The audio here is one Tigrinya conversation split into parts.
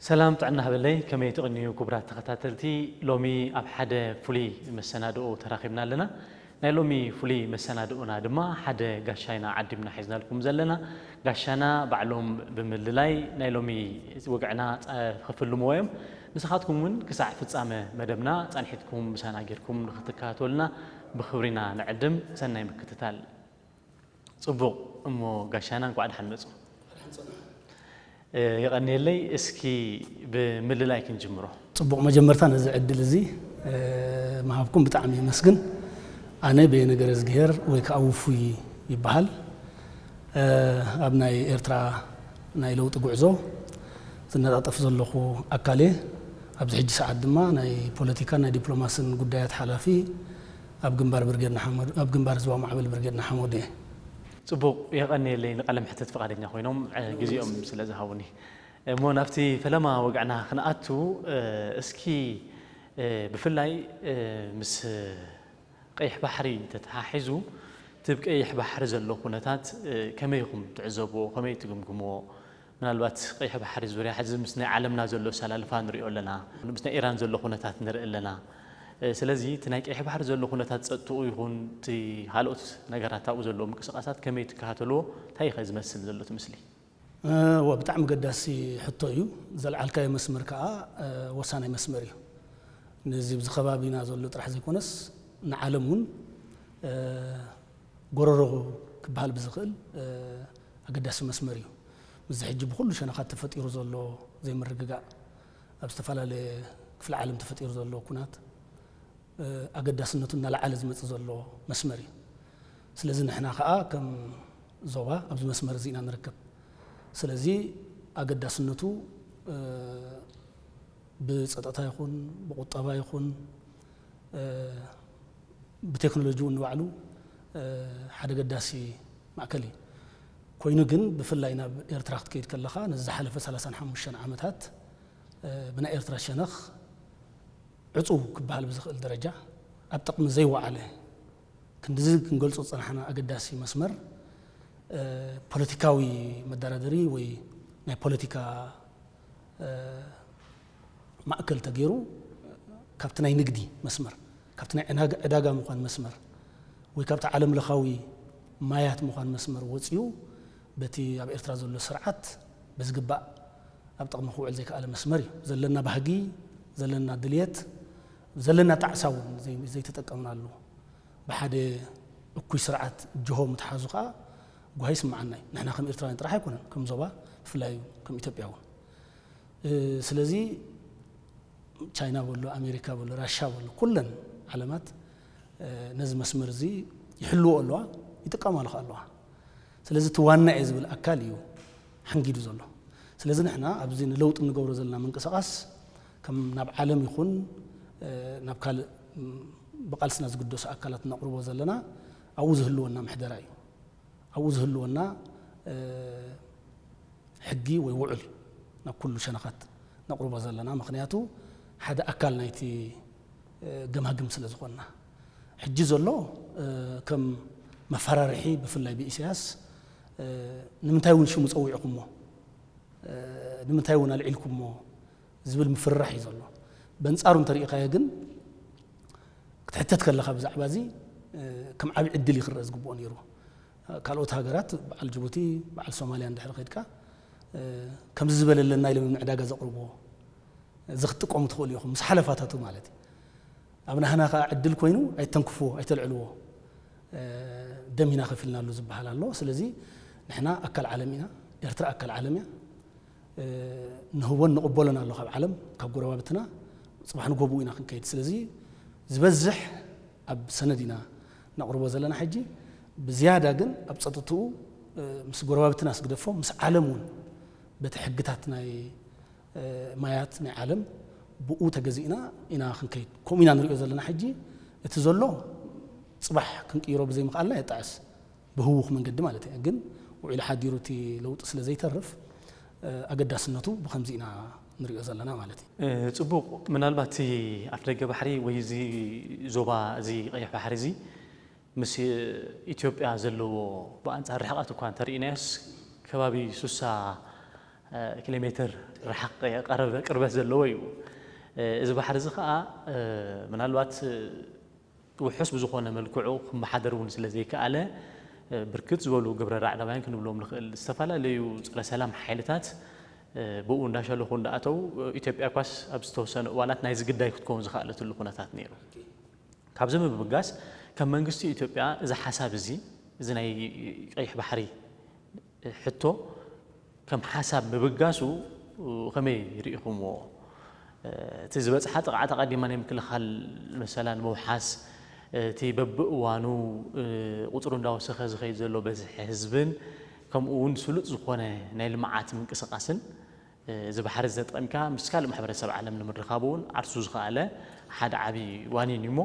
ሰላም ጥዕና ሃበለይ፣ ከመይ ትቕንዩ ክቡራት ተኸታተልቲ? ሎሚ ኣብ ሓደ ፍሉይ መሰናድኦ ተራኺብና ኣለና። ናይ ሎሚ ፍሉይ መሰናድኦና ድማ ሓደ ጋሻ ኢና ዓዲምና ሒዝናልኩም ዘለና። ጋሻና ባዕሎም ብምልላይ ናይ ሎሚ ወግዕና ጸ-፣ ክፍልምዎ እዮም። ንስኻትኩም እውን ክሳዕ ፍጻመ መደብና ጸንሒትኩም ምሳና ጌርኩም ንኽትከታተሉና ብኽብሪና ንዕድም። ሰናይ ምክትታል። ጽቡቕ፣ እሞ ጋሻና እንኳዕ ደሓን መጹ። እ፣ የቐንየለይ። እስኪ ብምልላይ ክንጅምሮ። ጽቡቕ መጀመርታ ነዚ ዕድል እዚ፣ እ፣ ምሃብኩም ብጣዕሚ የመስግን። ኣነ በየነ ገረዝግሄር ወይ ከኣ ውፉይ ይበሃል። እ፣ ኣብ ናይ ኤርትራ ናይ ለውጢ ጉዕዞ ዝነጣጠፍ ዘለኹ ኣካል እየ። ኣብዚ ሕጂ ሰዓት ድማ ናይ ፖለቲካን ናይ ዲፕሎማስን ጉዳያት ሓላፊ ኣብ ግንባር ብርጌድ ንሓመዱ፣ ኣብ ግንባር ህዝባዊ ማዕበል ብርጌድ ንሓመዱ እየ። ጽቡቕ፣ የቐንየለይ ንቃለ መሕትት ፍቓደኛ ኮይኖም፣ እ፣ ግዜኦም ስለ ዝሃቡኒ። እሞ ናብቲ ፈለማ ወግዕና ክንኣቱ፣ እ፣ እስኪ፣ እ፣ ብፍላይ፣ እ፣ ምስ ቀይሕ ባሕሪ ተተሓሒዙ፣ እቲ ኣብ ቀይሕ ባሕሪ ዘሎ ኩነታት፣ እ፣ ከመይ ኢኹም ትዕዘብዎ? ከመይ ትግምግምዎ? ምናልባት ቀይሕ ባሕሪ ዙርያ ሕዚ ምስ ናይ ዓለምና ዘሎ ኣሰላልፋ ንሪኦ ኣለና፣ ምስ ናይ ኢራን ዘሎ ኩነታት ንርኢ ኣለና። እ፣ ስለዚ እቲ ናይ ቀይሕ ባሕሪ ዘሎ ኩነታት ጸጥትኡ ይኹን እቲ ካልኦት ነገራት ኣብኡ ዘለዉ ምንቅስቓሳት ከመይ ትከታተልዎ? እንታይ ከ ዝመስል ዘሎ እቲ ምስሊ? እ፣ ወ-፣ ብጣዕሚ ገዳሲ ሕቶ እዩ። ዘልዓልካዮ መስመር ከኣ፣ እ፣ ወሳናይ መስመር እዩ። ነዚ ኣብዚ ከባቢና ዘሎ ጥራሕ ዘይኮነስ ንዓለም እውን፣ እ፣ ጎረሮ ክበሃል ብዝኽእል፣ እ፣ ኣገዳሲ መስመር እዩ። ምስዚ ሕጂ ብኹሉ ሸነኻት ተፈጢሩ ዘሎ ዘይምርግጋእ፣ ኣብ ዝተፈላለየ ክፍለ ዓለም ተፈጢሩ ዘሎ ኩናት፣ እ፣ ኣገዳስነቱ እናለዓለ ዝመጽእ ዘሎ መስመር እዩ። ስለዚ ንሕና ከኣ ከም ዞባ ኣብዚ መስመር እዚ ኢና ንርከብ። ስለዚ ኣገዳስነቱ፣ እ፣ ብጸጥታ ይኹን፣ ብቁጠባ ይኹን፣ እ፣ ብቴክኖሎጂ እውን ንባዕሉ፣ እ፣ ሓደ ገዳሲ ማእከል እዩ። ኮይኑ ግን ብፍላይ ናብ ኤርትራ ክትከይድ ከለኻ ነዚ ዝሓለፈ ሰላሳን ሓሙሽተን ዓመታት፣ እ፣ ብናይ ኤርትራ ሸነኽ ዕጹው ክበሃል ብዝኽእል ደረጃ ኣብ ጥቕሚ ዘይወዓለ ክንድዚ ክንገልጾ ዝጸናሕና ኣገዳሲ መስመር፣ እ፣ ፖለቲካዊ መደራደሪ ወይ ናይ ፖለቲካ፣ እ፣ ማእከል ተገይሩ ካብቲ ናይ ንግዲ መስመር፣ ካብቲ ናይ ዕናግ-፣ ዕዳጋ ምዃን መስመር ወይ ካብቲ ዓለም ለኻዊ ማያት ምዃን መስመር ወጺኡ በቲ ኣብ ኤርትራ ዘሎ ስርዓት ብዝግባእ ኣብ ጥቕሚ ክውዕል ዘይከኣለ መስመር እዩ። ዘለና ባህጊ፣ ዘለና ድልየት፣ ዘለና ጣዕሳ እውን ዘይ-፣ ዘይተጠቀምናሉ ብሓደ እኩይ ስርዓት ጅሆ ምትሓዙ ከኣ ጓሂ ይስምዓና እዩ። ንሕና ከም ኤርትራውያን ጥራሕ ኣይኮነን፣ ከም ዞባ ብፍላይ ከም ኢትዮጵያ እውን። እ፣ ስለዚ ቻይና በሎ፣ ኣሜሪካ በሎ፣ ራሻ በሎ፣ ኩለን ዓለማት፣ እ፣ ነዚ መስመር እዚ ይሕልዎ ኣለዋ፣ ይጥቀማሉ ከኣ ኣለዋ። ስለዚ እቲ ዋና እየ ዝብል ኣካል እዩ ሓንጊዱ ዘሎ። ስለዚ ንሕና ኣብዚ ንለውጢ እንገብሮ ዘለና ምንቅስቓስ ከም ናብ ዓለም ይኹን፣ እ፣ ናብ ካልእ፣ ም፣ ብቃልስና ዝግደሱ ኣካላት እነቕርቦ ዘለና ኣብኡ ዝህልወና ምሕደራ እዩ። ኣብኡ ዝህልወና፣ እ፣ ሕጊ ወይ ውዕል ናብ ኩሉ ሸነኻት ነቕርቦ ዘለና። ምኽንያቱ ሓደ ኣካል ናይቲ፣ እ፣ ገማግም ስለ ዝኾንና። ሕጂ ዘሎ፣ እ፣ ከም መፈራርሒ ብፍላይ ብኢሳያስ፣ እ፣ ንምንታይ እውን ሽሙ ጸዊዕኩሞ፣ እ፣ ንምንታይ እውን ኣልዒልኩሞ ዝብል ምፍርራሕ እዩ ዘሎ። በንጻሩ እንተሪኢኻዮ ግን ክትሕተት ከለኻ ብዛዕባ እዚ፣ እ፣ ከም ዓቢ ዕድል እዩ ክረአ ዝግብኦ ነይሩ። ካልኦት ሃገራት በዓል ጅቡቲ፣ በዓል ሶማልያ እንድሕር ኸድካ፣ እ፣ ከምዚ ዝበለ ኣለና ኢሎም ንዕዳጋ ዘቕርብዎ፣ እዚ ክትጥቀሙ ትኽእሉ ኢኹም፣ ምስ ሓለፋታቱ ማለት እዩ። ኣብ ናህና ከኣ ዕድል ኮይኑ ኣይተንክፍዎ፣ ኣይተልዕልዎ። እ፣ ደም ኢና ከፊልናሉ ዝበሃል ኣሎ። ስለዚ ንሕና ኣካል ዓለም ኢና፣ ኤርትራ ኣካል ዓለም እያ። እ፣ ንህቦን ንቕበሎን ኣሎ ካብ ዓለም፣ ካብ ጎረባብትና፣ ጽባሕ ንጎ ብኡ ኢና ክንከይድ። ስለዚ ዝበዝሕ ኣብ ሰነድ ኢና ነቕርቦ ዘለና ሕጂ። ብዝያዳ ግን ኣብ ጸጥትኡ፣ እ፣ ምስ ጎረባብትና ስግደፎ፣ ምስ ዓለም እውን በቲ ሕግታት ናይ፣ እ፣ ማያት ናይ ዓለም ብኡ ተገዚእና ኢና ክንከይድ። ከምኡ ኢና ንሪኦ ዘለና ሕጂ። እቲ ዘሎ ጽባሕ ክንቅይሮ ብዘይምኽኣልና የጣዕስ። ብህዉኽ መንገዲ ማለት እየ። ግን ውዒሉ ሓዲሩ እቲ ለውጢ ስለ ዘይተርፍ፣ እ፣ ኣገዳስነቱ ብኸምዚ ኢና ንሪኦ ዘለና ማለት እዩ። እ፣ ጽቡቕ። ምናልባት እቲ ኣፍደገ ባሕሪ ወይ እዚ ዞባ እዚ ቀይሕ ባሕሪ እዚ ምስ ኢትዮጵያ ዘለዎ ብኣንጻር ርሕቐት እኳ እንተርኢናዮስ ከባቢ ሱሳ ኪሎ ሜትር ርሓቕ ቀረበ ቅርበት ዘለዎ እዩ። እዚ ባሕሪ እዚ ከዓ ምናልባት ውሑስ ብዝኾነ መልክዑ ክመሓደር እውን ስለ ዘይከኣለ፣ ብርክት ዝበሉ ግብረ ራዕዳውያን ክንብሎም ንኽእል ዝተፈላለዩ ፀረ ሰላም ሓይልታት ብኡ እንዳሸለኹ እንዳኣተው፣ ኢትዮጵያ ኳስ ኣብ ዝተወሰነ እዋናት ናይዚ ግዳይ ክትከውን ዝኸኣለትሉ ኩነታት ነይሩ። ካብዚ ምብጋስ ከም መንግስቲ ኢትዮጵያ እዚ ሓሳብ እዚ፣ እዚ ናይ ቀይሕ ባሕሪ ሕቶ ከም ሓሳብ ምብጋሱ ከመይ ርኢኹምዎ? እቲ ዝበፅሓ ጥቕዓት ኣቐዲማ ናይ ምክልኻል መሰላ ንምውሓስ፣ እቲ በብእዋኑ ቁፅሩ እንዳወሰኸ ዝኸይድ ዘሎ በዝሒ ህዝብን ከምኡ እውን ስሉጥ ዝኾነ ናይ ልምዓት ምንቅስቃስን፣ እዚ ባሕሪ እዚ ተጠቒምካ ምስ ካልእ ማሕበረሰብ ዓለም ንምርኻብ እውን ዓርሱ ዝኸኣለ ሓደ ዓብዪ ዋኒን እዩ እሞ፣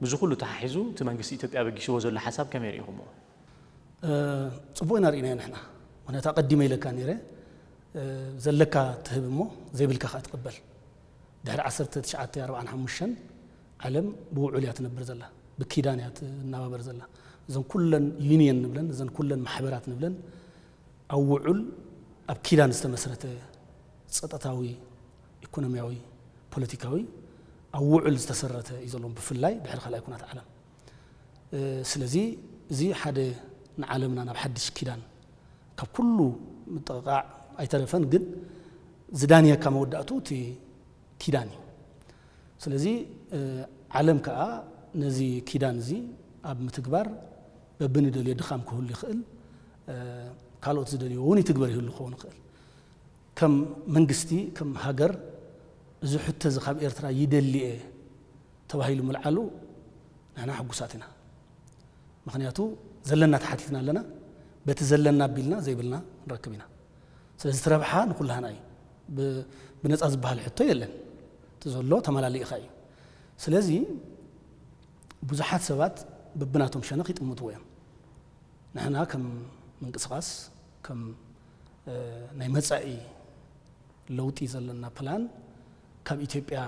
ምስዚ ኩሉ ተሓሒዙ እቲ መንግስቲ ኢትዮጵያ በጊስዎ ዘሎ ሓሳብ ከመይ ርኢኹምዎ? ጽቡቕ ኢና ርኢናዮ ንሕና። ምኽንያቱ ኣቐዲመ ኢለካ ነይረ፣ ዘለካ ትህብ እሞ ዘይብልካ ከኣ ትቕበል። ድሕሪ ዓሰርተ ትሽዓተ ኣርብዓን ሓሙሽተን ዓለም ብውዑል እያ ትነብር ዘላ፣ ብኪዳን እያ ትናባበር ዘላ። እዘን ኩለን ዩኒየን ንብለን፣ እዘን ኩለን ማሕበራት ንብለን ኣብ ውዑል ኣብ ኪዳን ዝተመስረተ ጸጥታዊ፣ ኢኮኖሚያዊ፣ ፖለቲካዊ ኣብ ውዑል ዝተሰረተ እዩ ዘለዎም፣ ብፍላይ ድሕሪ ካልኣይ ኩናት ዓለም። ስለዚ እዚ ሓደ ንዓለምና ናብ ሓድሽ ኪዳን ካብ ኩሉ ምጥቕቓዕ ኣይተረፈን፣ ግን ዝዳንየካ መወዳእቱ እቲ ኪዳን እዩ። ስለዚ ዓለም ከዓ ነዚ ኪዳን እዚ ኣብ ምትግባር በብንደልዮ ድኻም ክህሉ ይኽእል፣ ካልኦት ዝደልይዎ እውን ይትግበር ይህሉ ክኸውን ይኽእል። ከም መንግስቲ ከም ሃገር እዚ ሕቶ እዚ ካብ ኤርትራ ይደሊ እየ ተባሂሉ ምልዓሉ ንሕና ሕጉሳት ኢና። ምኽንያቱ ዘለና ተሓቲትና ኣለና፣ በቲ ዘለና ኣቢልና ዘይብልና ንረክብ ኢና። ስለዚ እቲ ረብሓ ንኩላህና እዩ። ብነፃ ዝበሃል ሕቶ የለን፣ እቲ ዘሎ ተመላሊእኻ እዩ። ስለዚ ብዙሓት ሰባት በብናቶም ሸነኽ ይጥምትዎ እዮም። ንሕና ከም ምንቅስቓስ ከም ናይ መፃኢ ለውጢ ዘለና ፕላን ካብ ኢትዮጵያ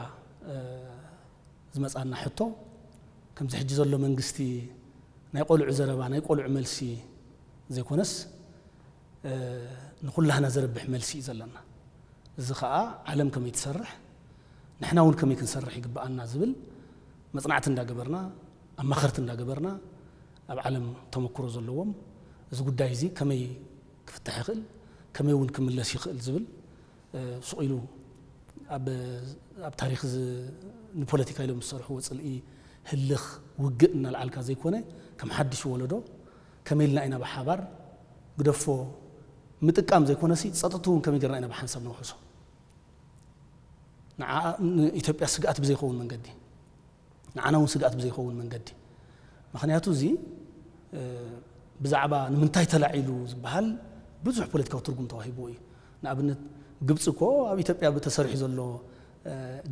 ዝመፃና ሕቶ ከምዚ ሕጂ ዘሎ መንግስቲ ናይ ቆልዑ ዘረባ ናይ ቆልዑ መልሲ ዘይኮነስ ንኩላህና ዘርብሕ መልሲ እዩ ዘለና። እዚ ከዓ ዓለም ከመይ ትሰርሕ ንሕና እውን ከመይ ክንሰርሕ ይግብኣና ዝብል መፅናዕቲ እንዳገበርና ኣማኸርቲ እንዳገበርና ኣብ ዓለም ተመክሮ ዘለዎም እዚ ጉዳይ እዚ ከመይ ክፍታሕ ይኽእል ከመይ እውን ክምለስ ይኽእል ዝብል ሱቕ ኢሉ ኣብ ታሪኽ ንፖለቲካ ኢሎም ዝሰርሕዎ ፅልኢ ህልኽ ውግእ እናልዓልካ ዘይኮነ ከም ሓድሽ ወለዶ ከመይ ኢልና ኢና ብሓባር ግደፎ ምጥቃም ዘይኮነሲ ፀጥቱ እውን ከመይ ገርና ኢና ብሓንሳብ ነውሕሶ ንኢትዮጵያ ስግኣት ብዘይኸውን መንገዲ ንዓና እውን ስግኣት ብዘይኸውን መንገዲ ምክንያቱ እዚ ብዛዕባ ንምንታይ ተላዒሉ ዝበሃል ብዙሕ ፖለቲካዊ ትርጉም ተዋሂብዎ እዩ። ንኣብነት ግብፂ እኮ ኣብ ኢትዮጵያ ብተሰሪሑ ዘሎ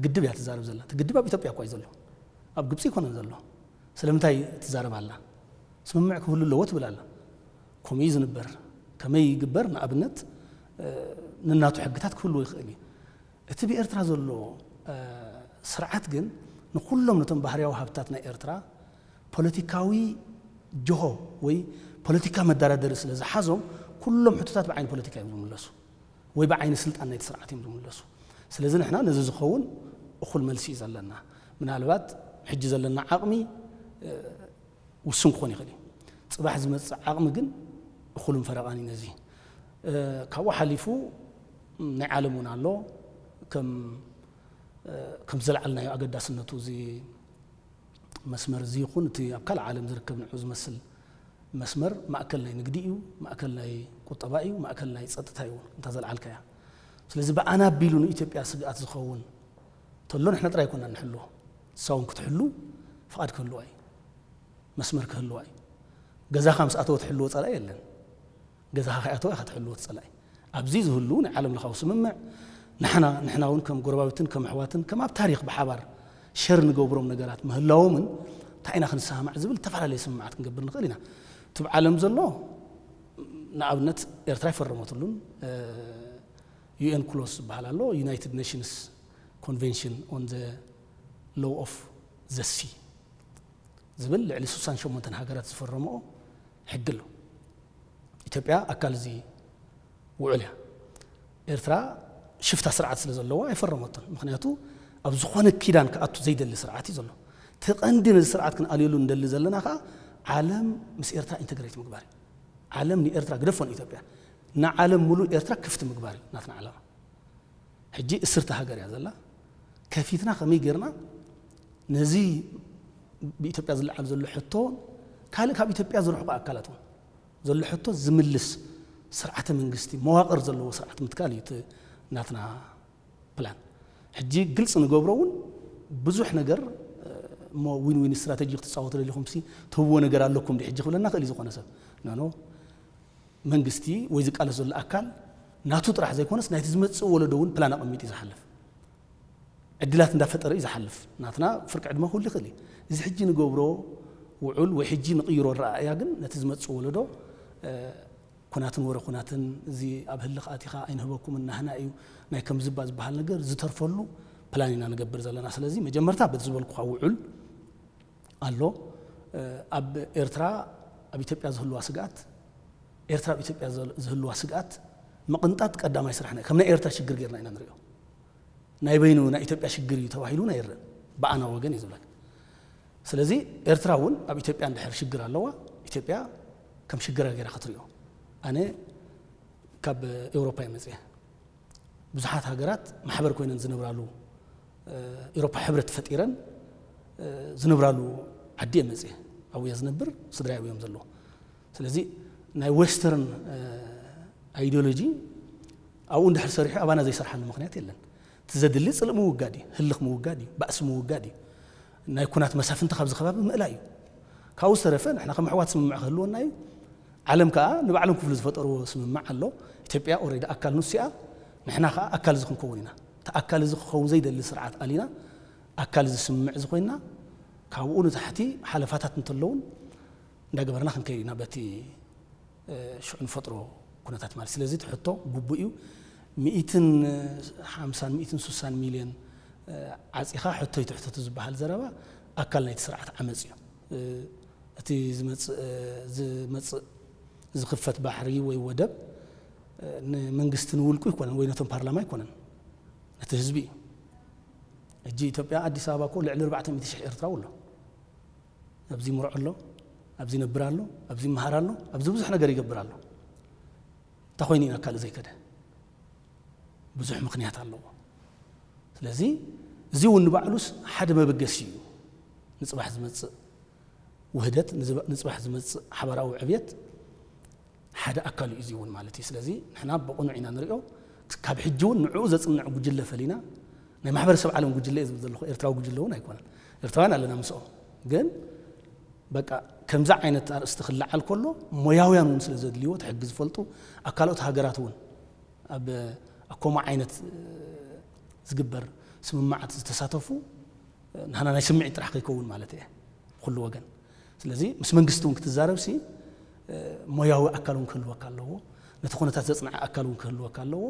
ግድብ እያ ትዛረብ ዘላ። እቲ ግድብ ኣብ ኢትዮጵያ እኳ እዩ ዘሎ፣ ኣብ ግብፂ ኣይኮነን ዘሎ። ስለምንታይ ትዛረብ ኣላ? ስምምዕ ክህሉ ኣለዎ ትብል ኣላ። ከምኡ እዩ ዝንበር። ከመይ ይግበር? ንኣብነት ንናቱ ሕግታት ክህልዎ ይኽእል እዩ። እቲ ብኤርትራ ዘሎ ስርዓት ግን ንኩሎም ነቶም ባህርያዊ ሃብትታት ናይ ኤርትራ ፖለቲካዊ ጅሆ ወይ ፖለቲካ መደራደሪ ስለ ዝሓዞም ኩሎም ሕቶታት ብዓይኒ ፖለቲካ እዮም ዝምለሱ ወይ ብዓይኒ ስልጣን ናይቲ ስርዓት እዮም ዝምለሱ። ስለዚ ንሕና ነዚ ዝኸውን እኹል መልሲ እዩ ዘለና። ምናልባት ሕጂ ዘለና ዓቕሚ ውሱን ክኾን ይኽእል እዩ። ፅባሕ ዝመፅእ ዓቕሚ ግን እኹልን ፈረቓን እዩ ነዚ። ካብኡ ሓሊፉ ናይ ዓለም እውን ኣሎ። ከም ከም ዘለዓልናዮ ኣገዳስነቱ እዚ መስመር እዚ ይኹን እቲ ኣብ ካልእ ዓለም ዝርከብ ንዑ ዝመስል መስመር ማእከል ናይ ንግዲ እዩ፣ ማእከል ናይ ቁጠባ እዩ፣ ማእከል ናይ ፀጥታ እዩ እውን እንታ ዘለዓልካያ። ስለዚ ብኣና ኣቢሉ ንኢትዮጵያ ስግኣት ዝኸውን ተሎ ንሕና ጥራይ ኣይኮና ንሕልዎ፣ ንሳ እውን ክትሕሉ ፍቓድ ክህልዋ እዩ፣ መስመር ክህልዋ እዩ። ገዛኻ ምስ ኣተወ ትሕልዎ ፀላኢ የለን። ገዛኻ ከይኣተወ ኢኻ ትሕልዎ እቲ ፀላኢ። ኣብዚ ዝህሉ ናይ ዓለም ለኻዊ ስምምዕ ንሕና ንሕና እውን ከም ጎረባብትን ከም ኣሕዋትን ከም ኣብ ታሪኽ ብሓባር ሸር ንገብሮም ነገራት ምህላዎምን እንታይ ኢና ክንሰማማዕ ዝብል ዝተፈላለየ ስምምዓት ክንገብር ንኽእል ኢና። እቲ ብዓለም ዘሎ ንኣብነት ኤርትራ ይፈረመትሉን ዩኤን ክሎስ ዝበሃል ኣሎ United Nations Convention on the Law of the Sea ዝብል ልዕሊ ስሳን ሸሞንተን ሃገራት ዝፈረምኦ ሕጊ ኣሎ። ኢትዮጵያ ኣካል እዚ ውዕል እያ። ኤርትራ ሽፍታ ስርዓት ስለ ዘለዎ ኣይፈረመቶን። ምኽንያቱ ኣብ ዝኾነ ኪዳን ክኣቱ ዘይደሊ ስርዓት እዩ ዘሎ። እቲ ቀንዲ ነዚ ስርዓት ክንኣልየሉ እንደሊ ዘለና ከዓ ዓለም ምስ ኤርትራ ኢንተግሬት ምግባር እዩ። ዓለም ንኤርትራ ግደፎ ንኢትዮጵያ ንዓለም ሙሉእ ኤርትራ ክፍቲ ምግባር እዩ ናትና ዓላማ። ሕጂ እስርቲ ሃገር እያ ዘላ። ከፊትና ከመይ ጌርና ነዚ ብኢትዮጵያ ዝለዓል ዘሎ ሕቶ ካልእ ካብ ኢትዮጵያ ዝርሕቁ ኣካላት እውን ዘሎ ሕቶ ዝምልስ ስርዓተ መንግስቲ መዋቕር ዘለዎ ስርዓት ምትካል እዩ እቲ ናትና ፕላን። ሕጂ ግልፂ ንገብሮ እውን ብዙሕ ነገር እሞ ዊን ዊን ስትራተጂ ክትፃወቱ ደሊኹም ሲ ትህብዎ ነገር ኣለኩም ዲ ሕጂ ክብለና ክእል እዩ ዝኾነ ሰብ ኖኖ መንግስቲ ወይ ዝቃለስ ዘሎ ኣካል ናቱ ጥራሕ ዘይኮነስ ናይቲ ዝመፅእ ወለዶ እውን ፕላን ኣቐሚጡ እዩ ዝሓልፍ። ዕድላት እንዳፈጠረ እዩ ዝሓልፍ። ናትና ፍርቂ ዕድመ ክህሉ ይኽእል እዩ። እዚ ሕጂ ንገብሮ ውዑል ወይ ሕጂ ንቕይሮ ኣረኣእያ ግን ነቲ ዝመፅእ ወለዶ ኩናትን ወረ ኩናትን እዚ ኣብ ህልኽ ኣቲኻ ኣይንህበኩምን ናህና እዩ ናይ ከምዝባ ዝበሃል ነገር ዝተርፈሉ ፕላን ኢና ንገብር ዘለና። ስለዚ መጀመርታ በቲ ዝበልኩኻ ውዑል ኣሎ። ኣብ ኤርትራ ኣብ ኢትዮጵያ ዝህልዋ ስግኣት ኤርትራ ኣብ ኢትዮጵያ ዝህልዋ ስግኣት ምቕንጣጥ ቀዳማይ ስራሕና ከም ናይ ኤርትራ ሽግር ጌርና ኢና ንሪኦ። ናይ በይኑ ናይ ኢትዮጵያ ሽግር እዩ ተባሂሉ ኣይረኣን ብኣና ወገን እዩ ዝብለካ። ስለዚ ኤርትራ እውን ኣብ ኢትዮጵያ እንድሕር ሽግር ኣለዋ ኢትዮጵያ ከም ሽግራ ጌራ ክትሪኦ። ኣነ ካብ ኤውሮፓ እየ መፅየ። ብዙሓት ሃገራት ማሕበር ኮይነን ዝነብራሉ ኤውሮፓ ሕብረት ፈጢረን ዝነብራሉ ዓዲ እየ መፅየ። ኣብያ ዝነብር ስድራይ ኣብዮም ዘለዎ። ስለዚ ናይ ዌስተርን ኣይዲዮሎጂ ኣብኡ እንድሕር ሰሪሑ ኣባና ዘይሰርሓሉ ምኽንያት የለን። እቲ ዘድሊ ፅልእ ምውጋድ እዩ፣ ህልኽ ምውጋድ እዩ፣ ባእሲ ምውጋድ እዩ። ናይ ኩናት መሳፍንቲ ካብዚ ከባቢ ምእላይ እዩ። ካብኡ ዝተረፈ ንሕና ከም ኣሕዋት ስምምዕ ክህልወና እዩ። ዓለም ከዓ ንባዕሎም ክፍሉ ዝፈጠርዎ ስምምዕ ኣሎ። ኢትዮጵያ ኦሬዲ ኣካል ንሱ እያ፣ ንሕና ከዓ ኣካል እዚ ክንከውን ኢና። እቲ ኣካል እዚ ክኸውን ዘይደሊ ስርዓት ኣሊና ኣካል እዚ ስምምዕ እዚ ኮይንና ካብኡ ንታሕቲ ሓለፋታት እንተለውን እንዳገበርና ክንከይድ ኢና በቲ ሽዑ ንፈጥሮ ኩነታት ማለት። ስለዚ እቲ ሕቶ ግቡእ እዩ። ሚእትን ሓምሳን ሚእትን ስሳን ሚልዮን ዓፂኻ ሕቶ ይትሕተቱ ዝበሃል ዘረባ ኣካል ናይቲ ስርዓት ዓመፅ እዩ። እቲ ዝመፅእ ዝመፅእ ዝኽፈት ባሕሪ ወይ ወደብ ንመንግስቲ ንውልቁ ኣይኮነን ወይ ነቶም ፓርላማ ኣይኮነን ነቲ ህዝቢ እዩ። ሕጂ ኢትዮጵያ ኣዲስ ኣበባ እኮ ልዕሊ ኣርባዕተ ሚእቲ ሽሕ ኤርትራዊ ኣሎ። ኣብዚ ይምርዖ ኣሎ፣ ኣብዚ ይነብር ኣሎ፣ ኣብዚ ይመሃር ኣሎ፣ ኣብዚ ብዙሕ ነገር ይገብር ኣሎ። እንታይ ኮይኑ ኢና ካልእ ዘይከደ? ብዙሕ ምኽንያት ኣለዎ። ስለዚ እዚ እውን ንባዕሉስ ሓደ መበገሲ እዩ። ንፅባሕ ዝመፅእ ውህደት፣ ንፅባሕ ዝመፅእ ሓበራዊ ዕብየት ሓደ ኣካል እዩ እዚ እውን ማለት እዩ። ስለዚ ንሕና ብቕኑዕ ኢና ንሪኦ። ካብ ሕጂ እውን ንዕኡ ዘፅንዕ ጉጅለ ፈሊና ናይ ማሕበረሰብ ዓለም ጉጅለ እየ ዝብል ዘለኹ። ኤርትራዊ ጉጅለ እውን ኣይኮነን። ኤርትራውያን ኣለና ምስኦም። ግን በቃ ከምዚ ዓይነት ኣርእስቲ ክለዓል ከሎ ሞያውያን እውን ስለ ዘድልይዎ እቲ ሕጊ ዝፈልጡ ኣብ ካልኦት ሃገራት እውን ኣብ ኣኮማ ዓይነት ዝግበር ስምምዓት ዝተሳተፉ ንሕና ናይ ስምዒት ጥራሕ ከይከውን ማለት እየ ኩሉ ወገን። ስለዚ ምስ መንግስቲ እውን ክትዛረብ ሲ ሞያዊ ኣካል እውን ክህልወካ ኣለዎ፣ ነቲ ኩነታት ዘፅንዐ ኣካል እውን ክህልወካ ኣለዎ።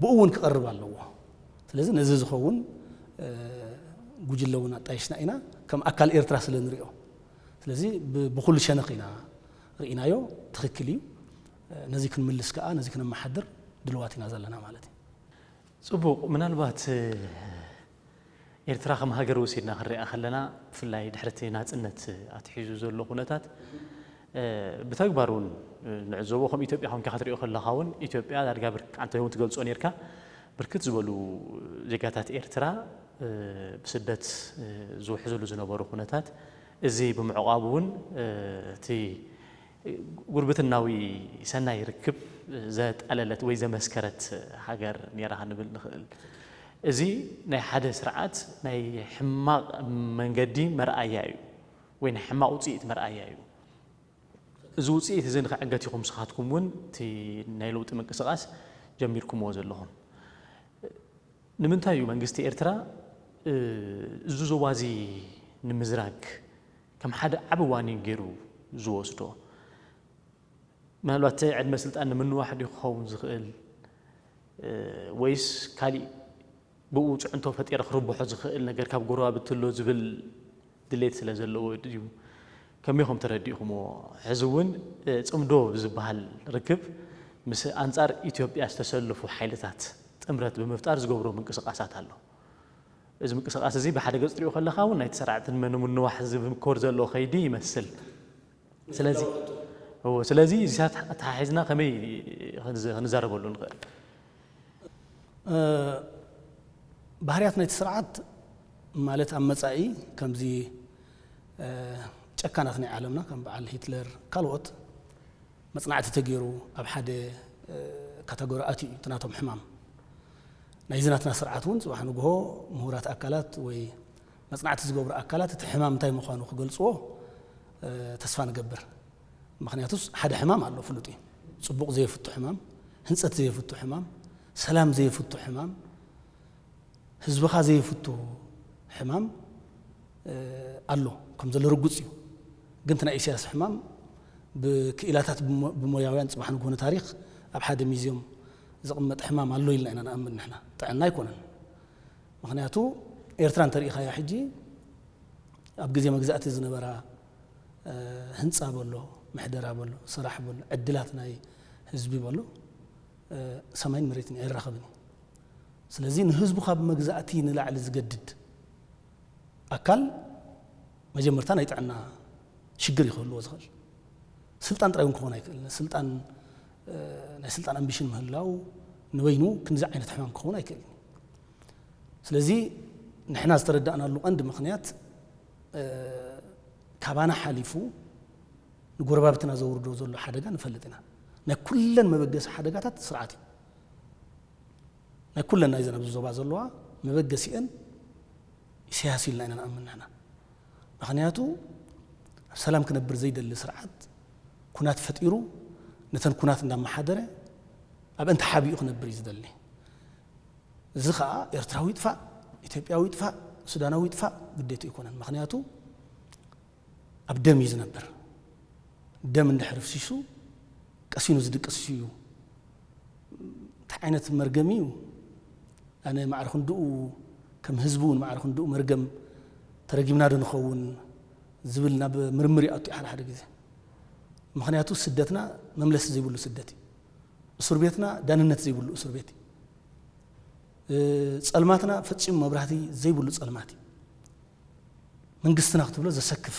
ብኡ እውን ክቐርብ ኣለዎ። ስለዚ ነዚ ዝኸውን ጉጅለ እውን ኣጣይሽና ኢና ከም ኣካል ኤርትራ ስለ ንሪኦ። ስለዚ ብኩሉ ሸነኽ ኢና ርኢናዮ። ትኽክል እዩ። ነዚ ክንምልስ ከዓ ነዚ ክነመሓድር ድልዋት ኢና ዘለና ማለት እዩ። ፅቡቕ። ምናልባት ኤርትራ ከም ሃገር ወሲድና ክንሪኣ ከለና ብፍላይ ድሕርቲ ናፅነት ኣትሒዙ ዘሎ ኩነታት ብተግባር እውን ንዕዘቦ ከም ኢትዮጵያ ኮንካ ክትሪኦ ከለካ እውን ኢትዮጵያ ዳርጋ ብርክ ኣንተ እውን ትገልፆ ነርካ ብርክት ዝበሉ ዜጋታት ኤርትራ ብስደት ዝውሕዝሉ ዝነበሩ ኩነታት እዚ ብምዕቋቡ እውን እቲ ጉርብትናዊ ሰናይ ርክብ ዘጠለለት ወይ ዘመስከረት ሃገር ነይራ ክንብል ንኽእል። እዚ ናይ ሓደ ስርዓት ናይ ሕማቕ መንገዲ መርኣያ እዩ ወይ ናይ ሕማቕ ውፅኢት መርኣያ እዩ። እዚ ውፅኢት እዚ ንክዕገት ኢኹም ንስኻትኩም እውን እቲ ናይ ለውጢ ምንቅስቃስ ጀሚርኩምዎ ዘለኹም። ንምንታይ እዩ መንግስቲ ኤርትራ እዚ ዞባ እዚ ንምዝራግ ከም ሓደ ዓቢ ዋኒን ገይሩ ዝወስዶ? ምናልባት ዕድመ ስልጣን ንምንዋሕ ድዩ ክኸውን ዝኽእል ወይስ ካሊእ ብኡ ፅዕንቶ ፈጢረ ክርብሖ ዝኽእል ነገር ካብ ጎረባብቲ ኣሎ ዝብል ድሌት ስለ ዘለዎ ድዩ? ከመይ ኢኹም ተረዲእኹምዎ? ሕዚ እውን ፅምዶ ብዝበሃል ርክብ ምስ ኣንጻር ኢትዮጵያ ዝተሰለፉ ሓይልታት ጥምረት ብምፍጣር ዝገብሮ ምንቅስቓሳት ኣሎ። እዚ ምንቅስቓስ እዚ ብሓደ ገጽ ትሪኦ ከለኻ እውን ናይቲ ስርዓት ንመን ምንዋሕ ዝምኮር ዘሎ ከይዲ ይመስል። ስለዚ እዎ፣ ስለዚ እዚታት ኣተሓሒዝና ከመይ ክንዝ- ክንዛረበሉ ንኽእል? ባህርያት ናይቲ ስርዓት ማለት ኣብ መጻኢ ከምዚ ጨካናት ናይ ዓለምና ከም በዓል ሂትለር ካልኦት መጽናዕቲ ተገይሩ ኣብ ሓደ ካተጎሪ ኣትዩ እዩ እቲ ናቶም ሕማም። ናይዚ ናትና ስርዓት እውን ጽባሕ ንግሆ ምሁራት ኣካላት ወይ መጽናዕቲ ዝገብሩ ኣካላት እቲ ሕማም እንታይ ምዃኑ ክገልጽዎ ተስፋ ንገብር። ምክንያቱስ ሓደ ሕማም ኣሎ ፍሉጥ እዩ። ጽቡቕ ዘየፍቱ ሕማም፣ ህንጸት ዘየፍቱ ሕማም፣ ሰላም ዘየፍቱ ሕማም፣ ህዝብኻ ዘየፍቱ ሕማም ኣሎ ከም ዘሎ ርጉጽ እዩ። ግን እቲ ናይ ኢሳያስ ሕማም ብክኢላታት ብሞያውያን ጽባሕ ንግሆ ንታሪኽ ኣብ ሓደ ሚዝዮም ዝቕመጥ ሕማም ኣሎ ኢልና ኢና ንኣምን ንሕና። ጥዕና ኣይኮነን። ምክንያቱ ኤርትራ እንተሪኢኻያ ሕጂ ኣብ ግዜ መግዛእቲ ዝነበራ ህንፃ በሎ፣ ምሕደራ በሎ፣ ስራሕ በሎ፣ ዕድላት ናይ ህዝቢ በሎ ሰማይን መሬትን ኣይራኸብን እዩ። ስለዚ ንህዝቡ ካብ መግዛእቲ ንላዕሊ ዝገድድ ኣካል መጀመርታ ናይ ጥዕና ሽግር ይክህልዎ ዝኽእል። ስልጣን ጥራይ እውን ክኾን ኣይክእል። ስልጣን ናይ ስልጣን ኣምቢሽን ምህላው ንበይኑ ክንዚ ዓይነት ሕማም ክኸውን ኣይክእልን። ስለዚ ንሕና ዝተረዳእናሉ ቀንዲ ምክንያት ካባና ሓሊፉ ንጎረባብትና ዘውርዶ ዘሎ ሓደጋ ንፈልጥ ኢና። ናይ ኩለን መበገሲ ሓደጋታት ስርዓት እዩ። ናይ ኩለን ናይዘን ኣብዚ ዞባ ዘለዋ መበገሲአን ኢሳያስ ኢልና ኢና ንኣምን ንሕና። ምክንያቱ ኣብ ሰላም ክነብር ዘይደሊ ስርዓት ኩናት ፈጢሩ ነተን ኩናት እንዳመሓደረ ኣብአን ተሓቢኡ ክነብር እዩ ዝደሊ። እዚ ከዓ ኤርትራዊ ይጥፋእ፣ ኢትዮጵያዊ ይጥፋእ፣ ሱዳናዊ ይጥፋእ ግዴቱ ኣይኮነን። ምክንያቱ ኣብ ደም እዩ ዝነብር። ደም እንድሕር ፍሲሱ ቀሲኑ ዝድቅስ እዩ። እንታይ ዓይነት መርገም እዩ? ኣነ ማዕረ ክንድኡ ከም ህዝቢ እውን ማዕረ ክንድኡ መርገም ተረጊምና ዶ ንኸውን ዝብል ናብ ምርምር ይኣቱ ሓደ ሓደ ግዜ። ምክንያቱ ስደትና መምለሲ ዘይብሉ ስደት እዩ። እስር ቤትና ዳንነት ዘይብሉ እስር ቤት እዩ። ጸልማትና ፈጺሙ መብራህቲ ዘይብሉ ጸልማት እዩ። መንግስትና ክትብሎ ዘሰክፍ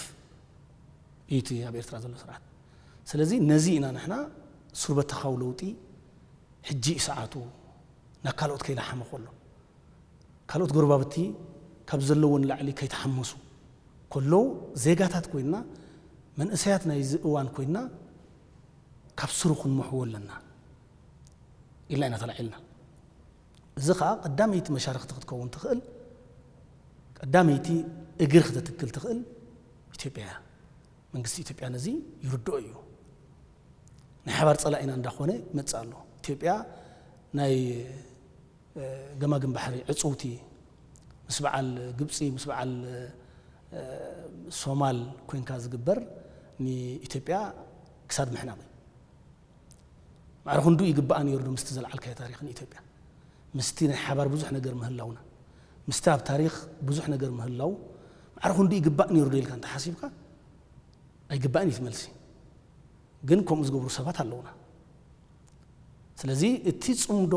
እዩ እቲ ኣብ ኤርትራ ዘሎ ስርዓት። ስለዚ ነዚ ኢና ንሕና ሱር በተኻዊ ለውጢ ሕጂ እዩ ሰዓቱ ናብ ካልኦት ከይለሓመ ከሎ ካልኦት ጎረባብቲ ካብ ዘለዎም ንላዕሊ ከይተሓመሱ ከለዉ ዜጋታት ኮይንና መንእሰያት ናይዚ እዋን ኮይንና ካብ ስሩ ክንመሕዎ ኣለና ኢልና ኢና ተላዒልና። እዚ ከዓ ቀዳመይቲ መሻርክቲ ክትከውን ትኽእል ቀዳመይቲ እግሪ ክተትክል ትኽእል ኢትዮጵያ እያ። መንግስቲ ኢትዮጵያ ነዚ ይርድኦ እዩ። ናይ ሓባር ፀላኢና እንዳኾነ ይመፅእ ኣሎ። ኢትዮጵያ ናይ ገማግም ባሕሪ ዕፅውቲ ምስ በዓል ግብፂ ምስ በዓል ሶማል ኮይንካ ዝግበር ንኢትዮጵያ ክሳድ ምሕናቕ እዩ። ማዕረ ክንዱ ይግባኣ ነይሩ ዶ ምስቲ ዘልዓልካዮ ታሪኽ ንኢትዮጵያ ምስቲ ናይ ሓባር ብዙሕ ነገር ምህላውና ምስቲ ኣብ ታሪኽ ብዙሕ ነገር ምህላው ማዕረ ክንዱ ይግባእ ነይሩ ዶ ኢልካ እንተሓሲብካ ኣይግባእን እዩ እቲ መልሲ። ግን ከምኡ ዝገብሩ ሰባት ኣለውና። ስለዚ እቲ ፅምዶ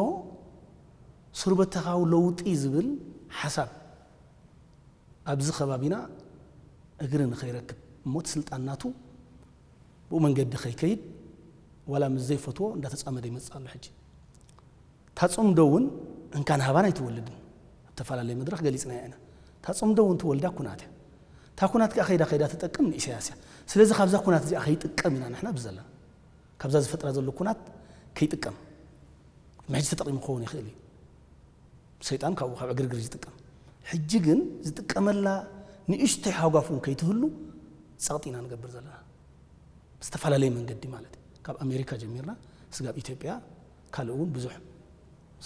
ሱርበተኻዊ ለውጢ ዝብል ሓሳብ ኣብዚ ከባቢና እግሪ ንኸይረክብ እሞ እቲ ስልጣን ናቱ ብኡ መንገዲ ከይከይድ ዋላ ምስ ዘይፈትዎ እንዳተፃመደ ይመፅእ ኣሎ። ሕጂ እታ ፅምዶ እውን እንካን ሃባን ኣይትወልድን ኣብ ተፈላለየ መድረኽ ገሊፅናያ ኢና። እታ ፅምዶ እውን ትወልዳ ኩናት እያ። እታ ኩናት ከዓ ከይዳ ከይዳ ትጠቅም ንኢሳያስ እያ። ስለዚ ካብዛ ኩናት እዚኣ ከይጥቀም ኢና ንሕና ብዘለና ካብዛ ዝፈጥራ ዘሎ ኩናት ከይጥቀም ቅድሚ ሕጂ ተጠቂሙ ክኸውን ይኽእል እዩ። ሰይጣን ካብኡ ካብ ዕግርግር እዩ ዝጥቀም። ሕጂ ግን ዝጥቀመላ ንእሽተይ ሃጓፍ እውን ከይትህሉ ፀቕጢ ኢና ንገብር ዘለና ብዝተፈላለየ መንገዲ ማለት እዩ። ካብ ኣሜሪካ ጀሚርና ስጋብ ኢትዮጵያ ካልእ እውን ብዙሕ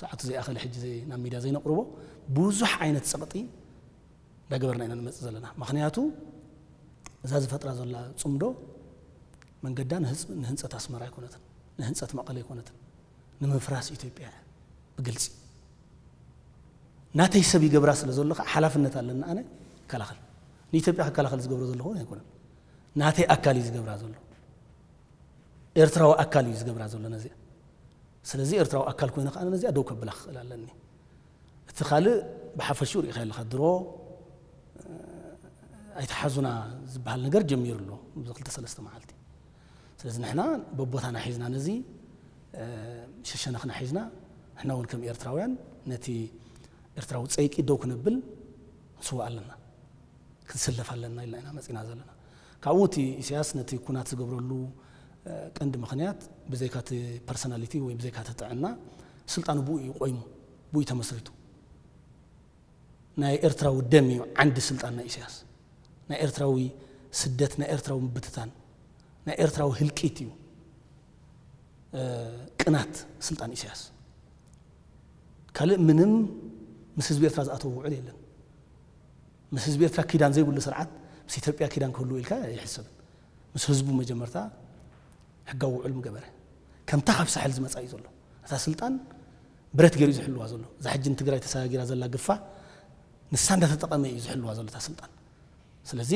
ሰዓቱ ዘይኣኸለ ሕጂ ዘይ- ናብ ሚድያ ዘይነቕርቦ ብዙሕ ዓይነት ፀቕጢ እንዳገበርና ኢና ንመፅእ ዘለና። ምክንያቱ እዛ ዝፈጥራ ዘላ ፅምዶ መንገዳ ንህፅ- ንህንፀት ኣስመራ ኣይኮነትን፣ ንህንፀት መቐለ ኣይኮነትን፣ ንምፍራስ ኢትዮጵያ እያ ብግልፂ። ናተይ ሰብ ይገብራ ስለ ዘሎ ከዓ ሓላፍነት ኣለና ኣነ ይከላኸል። ንኢትዮጵያ ክከላኸል ዝገብሮ ዘለኹ ኣይኮነን። ናተይ ኣካል እዩ ዝገብራ ዘሎ። ኤርትራዊ ኣካል እዩ ዝገብራ ዘሎ ነዚኣ። ስለዚ ኤርትራዊ ኣካል ኮይነ ከዓ ነዚኣ ደው ከብላ ክኽእል ኣለኒ። እቲ ካልእ ብሓፈሽኡ ርኢኻ ኣለኻ፣ ድሮ ኣይትሓዙና ዝበሃል ነገር ጀሚሩ ኣሎ ኣብዚ ክልተ ሰለስተ መዓልቲ። ስለዚ ንሕና በቦታና ሒዝና ነዚ ሸሸነኽና ሒዝና ንሕና እውን ከም ኤርትራውያን ነቲ ኤርትራዊ ፀይቂ ደው ክንብል ንስዋእ ኣለና፣ ክንስለፍ ኣለና ኢልና ኢና መፂና ዘለና። ካብኡ እቲ ኢሳያስ ነቲ ኩናት ዝገብረሉ ቀንዲ ምኽንያት ብዘይካ እቲ ፐርሶናሊቲ ወይ ብዘይካ እቲ ጥዕና ስልጣኑ ብኡ እዩ ቆይሙ፣ ብኡ እዩ ተመስሪቱ። ናይ ኤርትራዊ ደም እዩ ዓንዲ ስልጣን ናይ ኢሳያስ። ናይ ኤርትራዊ ስደት፣ ናይ ኤርትራዊ ምብትታን፣ ናይ ኤርትራዊ ህልቂት እዩ ቅናት ስልጣን ኢሳያስ። ካልእ ምንም ምስ ህዝቢ ኤርትራ ዝኣተወ ውዕል የለን። ምስ ህዝቢ ኤርትራ ኪዳን ዘይብሉ ስርዓት ምስ ኢትዮጵያ ኪዳን ክህሉ ኢልካ ኣይሕሰብን። ምስ ህዝቡ መጀመርታ ሕጋዊ ውዕል ምገበረ። ከምታ ካብ ሳሕል ዝመጻ እዩ ዘሎ። እታ ስልጣን ብረት ገይሩ እዩ ዝሕልዋ ዘሎ። እዛ ሕጂ ንትግራይ ተሰጋጊራ ዘላ ግፋ ንሳ እንዳተጠቐመ እዩ ዝሕልዋ ዘሎ እታ ስልጣን። ስለዚ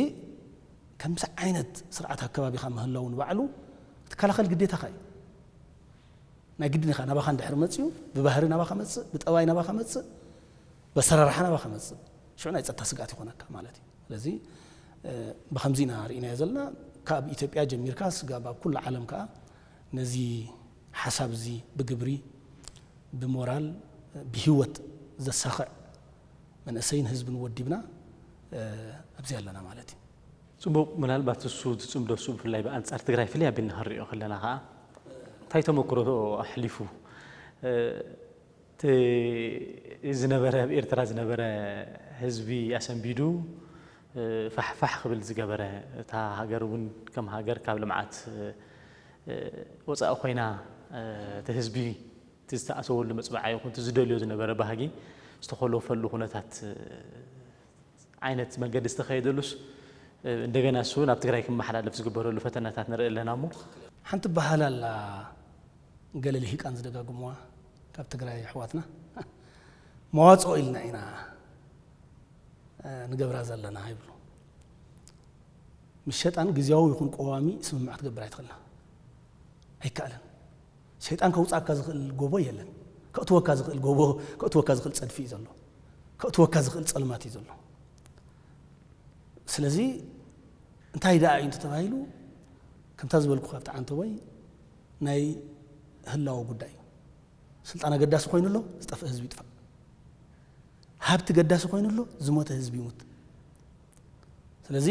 ከምዚ ዓይነት ስርዓት ኣብ ከባቢኻ ምህላው ንባዕሉ ክትከላኸል ግዴታኻ እዩ። ናይ ግድን ኢኻ ናባኻ እንድሕር መፅዩ ብባህሪ ናባኻ መፅእ፣ ብጠባይ ናባኻ መፅእ፣ በሰራርሓ ናባኻ መፅእ፣ ሽዑ ናይ ፀጥታ ስግኣት ይኾነካ ማለት እዩ። ስለዚ ብከምዚ ኢና ርኢናዮ ዘለና። ካብ ኢትዮጵያ ጀሚርካ ስጋብ ኣብ ኩሉ ዓለም ከዓ ነዚ ሓሳብ እዚ ብግብሪ ብሞራል ብህይወት ዘሳኽዕ መንእሰይን ህዝብን ወዲብና ኣብዚ ኣለና ማለት እዩ። ፅቡቕ። ምናልባት እሱ ዝፅምዶ እሱ ብፍላይ ብኣንፃር ትግራይ ፍልይ ኣቢልና ክንሪኦ ከለና ከዓ እንታይ ተመክሮ ኣሕሊፉ እቲ ዝነበረ ኣብ ኤርትራ ዝነበረ ህዝቢ ኣሰንቢዱ ፋሕፋሕ ክብል ዝገበረ እታ ሃገር እውን ከም ሃገር ካብ ልምዓት ወፃኢ ኮይና እቲ ህዝቢ እቲ ዝተኣሰበሉ መፅበዓ ይኹን እቲ ዝደልዮ ዝነበረ ባህጊ ዝተኾለፈሉ ኩነታት ዓይነት መንገዲ ዝተኸየደሉስ እንደገና እሱ ናብ ትግራይ ክመሓላለፍ ዝግበረሉ ፈተናታት ንርኢ ኣለና እሞ ሓንቲ በሃል ኣላ ገለ ልሂቃን ዝደጋግምዋ ካብ ትግራይ ኣሕዋትና መዋፅኦ ኢልና ኢና ንገብራ ዘለና ይብሉ። ምስ ሸጣን ግዝያዊ ይኹን ቀዋሚ ስምምዕ ክትገብር ኣይትኽእልና ኣይከኣልን። ሸይጣን ከውፃእካ ዝኽእል ጎቦ የለን። ከእትወካ ዝኽእል ጎቦ ከእትወካ ዝኽእል ፀድፊ እዩ ዘሎ። ከእትወካ ዝኽእል ፀልማት እዩ ዘሎ። ስለዚ እንታይ ደኣ እዩ እንተተባሂሉ ከምታ ዝበልኩ ካብቲ ዓንተቦይ ናይ ህላወ ጉዳይ እዩ። ስልጣን ኣገዳሲ ኮይኑ ኣሎ ዝጠፍእ ህዝቢ ይጥፋእ። ሃብቲ ገዳሲ ኮይኑ ኣሎ ዝሞተ ህዝቢ ይሙት። ስለዚ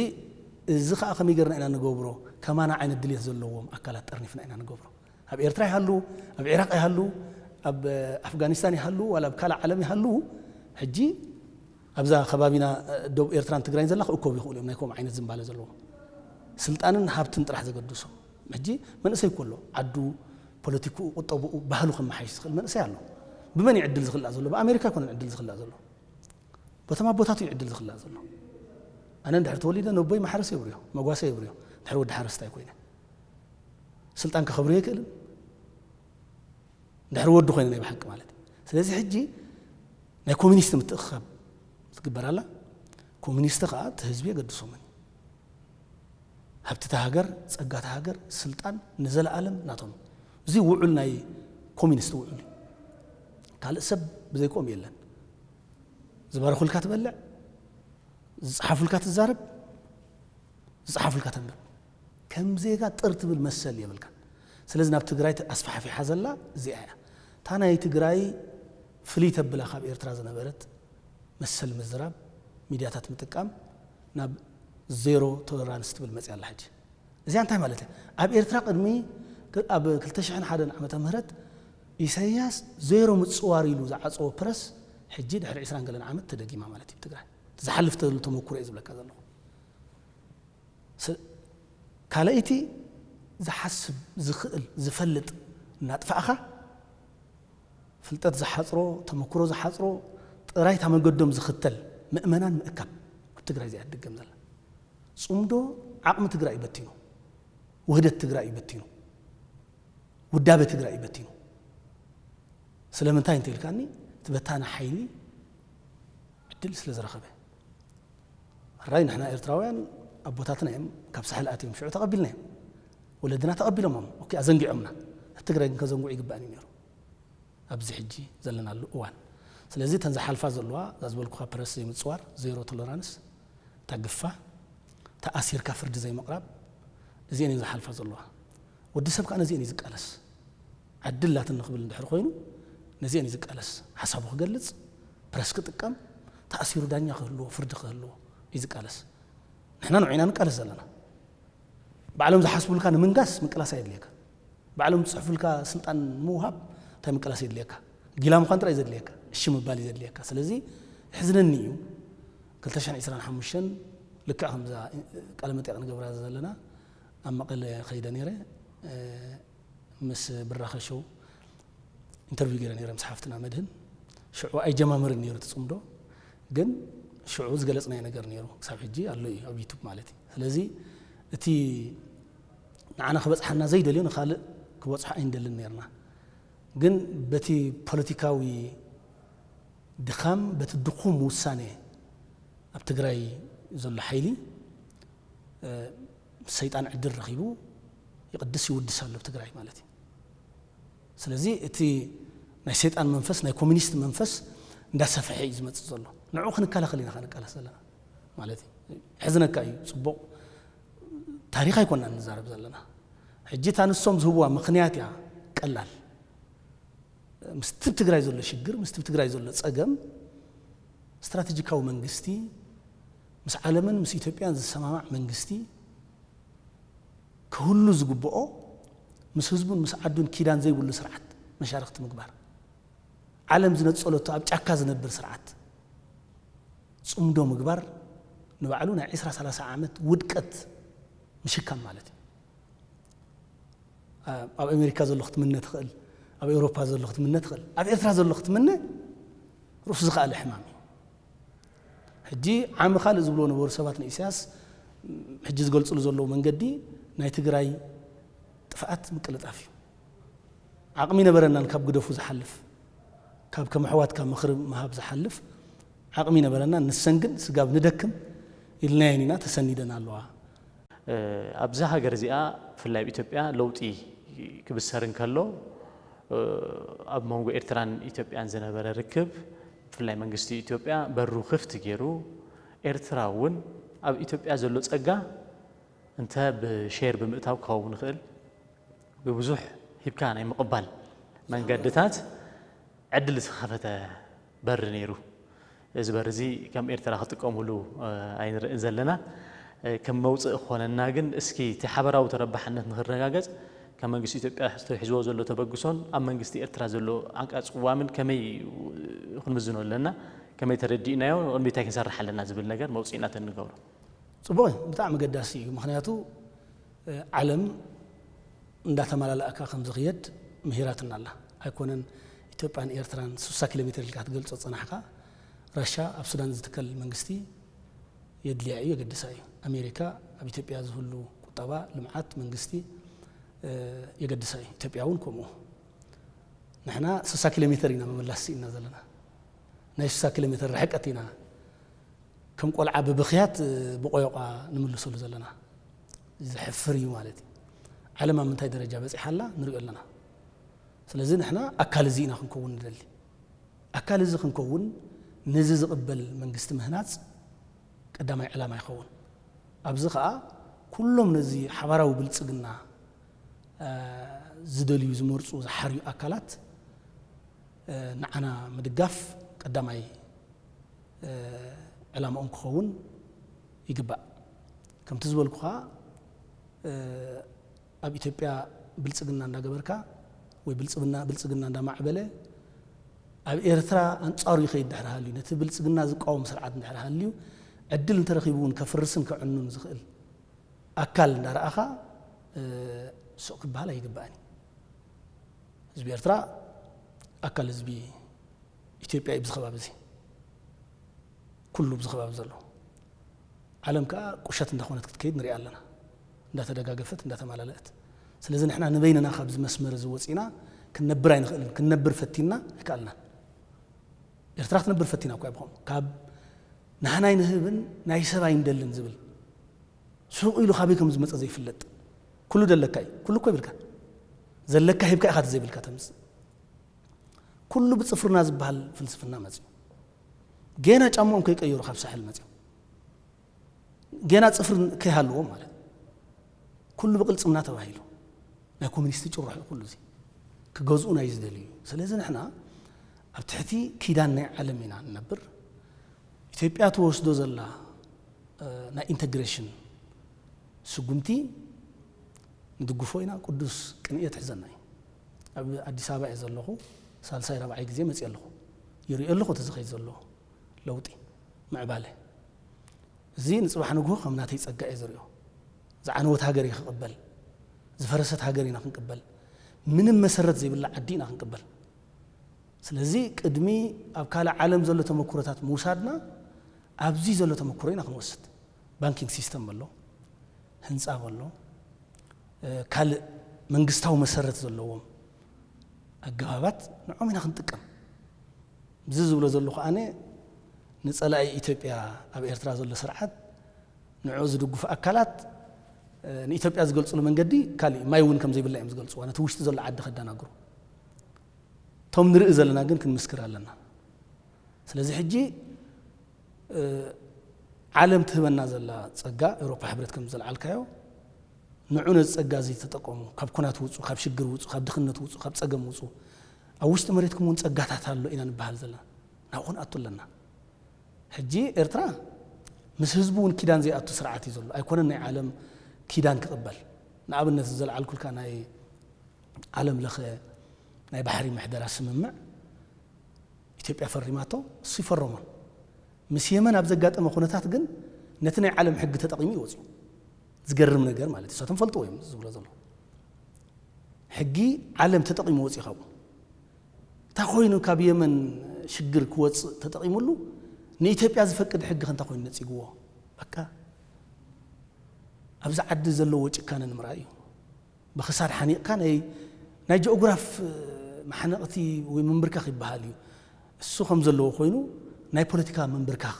እዚ ከዓ ከመይ ገርና ኢና ንገብሮ? ከማና ዓይነት ድሌት ዘለዎም ኣካላት ጠርኒፍና ኢና ንገብሮ። ኣብ ኤርትራ ይሃሉ፣ ኣብ ዒራቅ ይሃሉ፣ ኣብ ኣፍጋኒስታን ይሃሉ፣ ዋላ ኣብ ካልእ ዓለም ይሃሉ፣ ሕጂ ኣብዛ ከባቢና ደቡብ ኤርትራን ትግራይን ዘላ ክእከቡ ይኽእሉ እዮም ናይ ከምኡ ዓይነት ዝንባለ ዘለዎም። ስልጣንን ሃብትን ጥራሕ ዘገድሶም። ሕጂ መንእሰይ እኮ ኣሎ ዓዱ፣ ፖለቲክኡ፣ ቁጠብኡ፣ ባህሉ ከመሓይሽ ዝኽእል መንእሰይ ኣሎ። ብመን እዩ ዕድል ዝኽላእ ዘሎ? ብኣሜሪካ ኣይኮነን ዕድል ዝኽላእ ዘሎ። በቶም ኣቦታቱ እዩ ዕድል ዝኽላእ ዘሎ። ኣነ እንድሕር ተወሊደ ነቦይ ማሕረስ የብርዮ፣ መጓሰ የብርዮ፣ ድሕሪ ወዲ ሓረስታይ ኮይነ። ስልጣን ከኸብርዮ ኣይክእልን። ድሕሪ ወዱ ኮይነ ናይ ብሓቂ ማለት እዩ። ስለዚ ሕጂ ናይ ኮሚኒስት ምትእኽኻብ ትግበር ኣላ። ኮሚኒስት ከዓ እቲ ህዝቢ የገድሶምን እዩ። ሃብትታ ሃገር፣ ፀጋታ ሃገር፣ ስልጣን ንዘለኣለም ናቶም። እዚ ውዑል ናይ ኮሚኒስት ውዑል እዩ። ካልእ ሰብ ብዘይኮም የለን። ዝባረኹልካ ትበልዕ፣ ዝፀሓፉልካ ትዛረብ፣ ዝፀሓፉልካ ተንብብ። ከም ዜጋ ጥር ትብል መሰል የብልካን። ስለዚ ናብ ትግራይ ኣስፋሕፊሓ ዘላ እዚኣ እያ። እታ ናይ ትግራይ ፍልይ ተብላ ካብ ኤርትራ ዝነበረት መሰል ምዝራብ፣ ሚድያታት ምጥቃም ናብ ዜሮ ቶለራንስ ትብል መፅያ ኣላ ሕጂ። እዚኣ እንታይ ማለት እያ? ኣብ ኤርትራ ቅድሚ ኣብ ክልተ ሽሕን ሓደን ዓመተ ምህረት ኢሳያስ ዜሮ ምፅዋር ኢሉ ዝዓፀዎ ፕረስ ሕጂ ድሕሪ ዕስራን ገለን ዓመት ተደጊማ ማለት እዩ። ትግራይ ዝሓልፍ ተሉ ተመኩሮ እዩ ዝብለካ ዘለኹ። ካልኣይቲ ዝሓስብ ዝኽእል ዝፈልጥ እናጥፋእኻ ፍልጠት ዝሓፅሮ ተመክሮ ዝሓፅሮ ጥራይ እታ መንገዶም ዝኽተል ምእመናን ምእካብ ኣብ ትግራይ እዚኣ ትድገም ዘላ። ፅምዶ ዓቕሚ ትግራይ እዩ በቲኑ፣ ውህደት ትግራይ እዩ በቲኑ፣ ውዳበ ትግራይ እዩ በቲኑ። ስለምንታይ እንተኢልካኒ እቲ በታኒ ሓይሊ ዕድል ስለ ዝረኸበ። ሕራይ ንሕና ኤርትራውያን ኣቦታትና እዮም ካብ ሳሕል ኣትዮም ሽዑ ተቐቢልናዮም። ወለድና ተቐቢሎሞም ኦኬ ኣዘንጊዖምና። እቲ ትግራይ ግን ከዘንግዑ ይግባእን እዩ ነይሩ። ኣብዚ ሕጂ ዘለናሉ እዋን። ስለዚ እተን ዝሓልፋ ዘለዋ እዛ ዝበልኩኻ ፕረስ ዘይምፅዋር፣ ዜሮ ቶለራንስ፣ እታ ግፋ፣ ተኣሲርካ ፍርዲ ዘይምቕራብ፣ እዚአን እየን ዝሓልፋ ዘለዋ። ወዲ ሰብ ከዓ ነዚአን እዩ ዝቃለስ። ዕድል ላትን ንክብል እንድሕር ኮይኑ ነዚአን እዩ ዝቃለስ። ሓሳቡ ክገልፅ፣ ፕረስ ክጥቀም፣ ተኣሲሩ ዳኛ ክህልዎ፣ ፍርዲ ክህልዎ እዩ ዝቃለስ። ንሕና ንዑ ኢና ንቃለስ ዘለና። ባዕሎም ዝሓስቡልካ ንምንጋስ ምቅላስ ኣየድልየካ። ባዕሎም ዝፅሕፉልካ ስልጣን ንምውሃብ እንታይ ምቅላስ የድልየካ? ጊላ ምዃን ጥራይ ዘድልየካ፣ እሺ ምባል እዩ ዘድልየካ። ስለዚ የሕዝነኒ እዩ። ክልተ ሽሕን ዕስራን ሓሙሽተን ልክዕ ከምዛ ቃለ መጠይቕ ንገብራ ዘለና ኣብ መቐለ ከይደ ነይረ፣ እ፣ ምስ ብራኸ ሾው ኢንተርቪው ገይረ ነይረ ምስ ሓፍትና መድህን። ሽዑ ኣይጀማመርን ነይሩ እቲ ጽምዶ፣ ግን ሽዑ ዝገለጽናዮ ነገር ነይሩ፣ ክሳብ ሕጂ ኣሎ እዩ ኣብ ዩቱብ ማለት እዩ። ስለዚ እቲ ንዓና ክበጽሓና ዘይደልዮ ንኻልእ ክበጽሖ ኣይንደልን ነይርና። ግን በቲ ፖለቲካዊ ድኻም፣ በቲ ድኹም ውሳኔ ኣብ ትግራይ ዘሎ ሓይሊ፣ እ፣ ሰይጣን ዕድል ረኺቡ ይቕድስ ይውድስ ኣሎ ኣብ ትግራይ ማለት እዩ። ስለዚ እቲ ናይ ሰይጣን መንፈስ፣ ናይ ኮሚኒስት መንፈስ እንዳሰፍሐ እዩ ዝመጽእ ዘሎ። ንዕኡ ክንከላኸል ኢና ክንቃለስ ዘለና ማለት እዩ። የሕዝነካ እዩ። ጽቡቕ ታሪኽ ኣይኮናን ንዛረብ ዘለና። ሕጂ እታ ንሶም ዝህብዋ ምኽንያት እያ ቀላል። ምስቲ ትግራይ ዘሎ ሽግር፣ ምስቲ ትግራይ ዘሎ ጸገም፣ ስትራቴጂካዊ መንግስቲ፣ ምስ ዓለምን ምስ ኢትዮጵያን ዝሰማማዕ መንግስቲ ክህሉ ዝግብኦ፣ ምስ ህዝቡን ምስ ዓዱን ኪዳን ዘይብሉ ስርዓት መሻርክቲ ምግባር፣ ዓለም ዝነጸለቶ ኣብ ጫካ ዝነብር ስርዓት ጽምዶ ምግባር ንባዕሉ ናይ ዕስራ ሰላሳ ዓመት ውድቀት ምሽካም ማለት እዩ። ኣብ ኣሜሪካ ዘሎ ክትምነ ትኽእል፣ ኣብ ኤውሮፓ ዘሎ ክትምነ ትኽእል፣ ኣብ ኤርትራ ዘሎ ክትምነ ርእሱ ዝኸኣለ ሕማም እዩ። ሕጂ ዓሚ ካልእ ዝብልዎ ነበሩ ሰባት ንኢሳያስ፣ ሕጂ ዝገልጽሉ ዘለዉ መንገዲ ናይ ትግራይ ጥፍኣት ምቅልጣፍ እዩ። ዓቕሚ ነበረናን ካብ ግደፉ ዝሓልፍ፣ ካብ ከም ኣሕዋትካ ምኽሪ ምሃብ ዝሓልፍ ዓቕሚ ነበረናን፣ ንሰን ግን ስጋብ ንደክም ኢልናየን ኢና፣ ተሰኒደን ኣለዋ። እ፣ ኣብዚ ሃገር እዚኣ ብፍላይ ኣብ ኢትዮጵያ ለውጢ ክብሰር እንከሎ፣ እ፣ ኣብ መንጎ ኤርትራን ኢትዮጵያን ዝነበረ ርክብ፣ ብፍላይ መንግስቲ ኢትዮጵያ በሩ ክፍቲ ገይሩ፣ ኤርትራ እውን ኣብ ኢትዮጵያ ዘሎ ጸጋ እንተ ብሼር ብምእታው ክኸውን ይኽእል፣ ብብዙሕ ሂብካ ናይ ምቕባል መንገድታት ዕድል ዝኸፈተ በሪ ነይሩ። እዚ በሪ እዚ ከም ኤርትራ ክጥቀሙሉ፣ እ፣ ኣይንርእን ዘለና። እ፣ ከም መውጽኢ ክኾነና ግን እስኪ እቲ ሓበራዊ ተረባሕነት ንክረጋገጽ ካብ መንግስቲ ኢትዮጵያ ተታሒዝዎ ዘሎ ተበግሶን ኣብ መንግስቲ ኤርትራ ዘሎ ዓንቃ ጽዋምን ከመይ ክንምዝኖ ኣለና፣ ከመይ ተረዲእናዮ፣ ንቕድሚት እንታይ ክንሰርሕ ኣለና ዝብል ነገር መውጽኢና ተንገብሮ። ጽቡቕ እዩ፣ ብጣዕሚ ኣገዳሲ እዩ። ምኽንያቱ፣ እ፣ ዓለም እንዳተመላለእካ ከም ዝኽየድ ምሂራትና ኣላ። ኣይኮነን ኢትዮጵያን ኤርትራን ስሳ ኪሎ ሜትር ኢልካ ክትገልጾ ዝጸናሕካ፣ ራሻ ኣብ ሱዳን ዝትከል መንግስቲ የድልያ እዩ፣ የገድሳ እዩ። ኣሜሪካ ኣብ ኢትዮጵያ ዝህሉ ቁጠባ፣ ልምዓት፣ መንግስቲ፣ እ፣ የገድሳ እዩ። ኢትዮጵያ እውን ከምኡ። ንሕና ስሳ ኪሎ ሜትር ኢና ምምላስ ስኢንና ዘለና። ናይ ስሳ ኪሎ ሜትር ርሕቀት ኢና ከም ቆልዓ ብብኽያት፣ እ፣ ብቆዮቋ ንምልሰሉ ዘለና። ዘሕፍር እዩ ማለት እዩ። ዓለም ኣብ ምንታይ ደረጃ በጺሓ ኣላ ንሪኦ ኣለና። ስለዚ ንሕና ኣካል እዚ ኢና ክንከውን ንደሊ። ኣካል እዚ ክንከውን ነዚ ዝቕበል መንግስቲ ምህናጽ ቀዳማይ ዕላማ ይኸውን። ኣብዚ ኸኣ ኩሎም ነዚ ሓባራዊ ብልጽግና፣ እ፣ ዝደልዩ፣ ዝመርጹ፣ ዝሓርዩ ኣካላት፣ እ፣ ንዓና ምድጋፍ ቀዳማይ፣ እ፣ ዕላማኦም ክኸውን ይግባእ። ከምቲ ዝበልኩኻ፣ እ፣ ኣብ ኢትዮጵያ ብልጽግና እንዳገበርካ ወይ ብልጽግና፣ ብልጽግና እንዳማዕበለ ኣብ ኤርትራ ኣንጻሩ ይኸይድ ድሕሪ ሃልዩ፣ ነቲ ብልጽግና ዝቃወም ስርዓት እንድሕር ሃልዩ፣ ዕድል እንተረኺቡ እውን ከፍርስን ከዕኑን ዝኽእል ኣካል እንዳረኣኻ፣ እ፣ ስቕ ክበሃል ኣይግባእን እዩ። ህዝቢ ኤርትራ ኣካል ህዝቢ ኢትዮጵያ እዩ። ብዚ ከባቢ እዚ ኩሉ ብዚ ከባቢ ዘሎ ዓለም ከኣ ቁሸት እንዳኾነት ክትከይድ ንሪኣ ኣለና፣ እንዳተደጋገፈት እንዳተማላለእት። ስለዚ ንሕና ንበይንና ካብዚ መስመር እዚ ወፂና ክንነብር ኣይንኽእልን። ክንነብር ፈቲና ኣይከኣልናን። ኤርትራ ክትነብር ፈቲና እኳ ብኸምኡ ካብ ናህና ኣይንህብን ናይ ሰብ ኣይንደልን ዝብል ሱቕ ኢሉ ካበይ ከም ዝመፀ ዘይፍለጥ ኩሉ ደለካ እዩ። ኩሉ እኮ ይብልካ ዘለካ ሂብካ ኢኻ ዘይብልካ ተምፅእ። ኩሉ ብጽፍርና ዝበሃል ፍልስፍና መጽዩ። ገና ጫማኦም ከይቀየሩ ካብ ሳሕል መጽዮም፣ ገና ጽፍር ከይሃልዎም ማለት ኩሉ ብቕልጽምና ተባሂሉ። ናይ ኮሚኒስት ጭርሖ ኩሉ እዚ ክገዝኡ ናይ ዝደልዩ። ስለዚ ንሕና ኣብ ትሕቲ ኪዳን ናይ ዓለም ኢና ንነብር። ኢትዮጵያ ትወስዶ ዘላ ናይ ኢንተግሬሽን ስጉምቲ ንድግፎ ኢና። ቅዱስ ቅንኤ ትሕዘና እዩ። ኣብ ኣዲስ ኣበባ እየ ዘለኹ። ሳልሳይ ራብዓይ ግዜ መፅእ ኣለኹ። ይሪኦ ኣለኹ እቲ ዝኸይድ ዘሎ ለውጢ፣ ምዕባለ። እዚ ንፅባሕ ንግሆ ከም ናተይ ፀጋ እየ ዝሪኦ። ዝዓነወት ሃገር እየ ክቕበል፣ ዝፈረሰት ሃገር ኢና ክንቅበል፣ ምንም መሰረት ዘይብላ ዓዲ ኢና ክንቅበል። ስለዚ ቅድሚ ኣብ ካልእ ዓለም ዘሎ ተመክሮታት ምውሳድና ኣብዚ ዘሎ ተመክሮ ኢና ክንወስድ። ባንኪንግ ሲስተም ኣሎ፣ ህንፃ ኣሎ፣ ካልእ መንግስታዊ መሰረት ዘለዎም ኣገባባት ንዖም ኢና ክንጥቀም። እዚ ዝብሎ ዘለኹ ኣነ ንፀላኢ ኢትዮጵያ ኣብ ኤርትራ ዘሎ ስርዓት ንዑ ዝድግፉ ኣካላት ንኢትዮጵያ ዝገልፅሉ መንገዲ ካሊእ ማይ እውን ከም ዘይብላ እዮም ዝገልፅዋ፣ ነቲ ውሽጢ ዘሎ ዓዲ ከዳናግሩ። እቶም ንርኢ ዘለና ግን ክንምስክር ኣለና። ስለዚ ሕጂ ዓለም ትህበና ዘላ ፀጋ፣ ኤውሮፓ ሕብረት ከም ዘልዓልካዮ፣ ንዑ ነዚ ፀጋ እዚ ተጠቀሙ። ካብ ኩናት ውፁ፣ ካብ ሽግር ውፁ፣ ካብ ድኽነት ውፁ፣ ካብ ፀገም ውፁ። ኣብ ውሽጢ መሬትኩም እውን ፀጋታት ኣሎ ኢና ንበሃል ዘለና። ናብኡ ክንኣቱ ኣለና። ሕጂ ኤርትራ ምስ ህዝቡ እውን ኪዳን ዘይኣቱ ስርዓት እዩ ዘሎ። ኣይኮነን ናይ ዓለም ኪዳን ክቕበል። ንኣብነት ዘልዓልኩልካ ናይ ዓለም ለኸ ናይ ባሕሪ ምሕደራ ስምምዕ ኢትዮጵያ ፈሪማቶ፣ እሱ ይፈረሞን። ምስ የመን ኣብ ዘጋጠመ ኩነታት ግን ነቲ ናይ ዓለም ሕጊ ተጠቒሙ እዩ ወፂኡ። ዝገርም ነገር ማለት እዩ። ንሳቶም ፈልጥዎ እዮም ዝብሎ ዘሎ። ሕጊ ዓለም ተጠቒሙ ወፂኡ ካብኡ። እንታይ ኮይኑ ካብ የመን ሽግር ክወፅእ ተጠቒሙሉ? ንኢትዮጵያ ዝፈቅድ ሕጊ ከ እንታይ ኮይኑ ነፂግዎ? በቃ ኣብዚ ዓዲ ዘለዎ ጭካነ ንምርኣይ እዩ። ብኽሳድ ሓኒቕካ ናይ ናይ ጂኦግራፍ መሓነቕቲ ወይ ምንብርካኽ ይበሃል እዩ። እሱ ከም ዘለዎ ኮይኑ ናይ ፖለቲካ ምንብርካኽ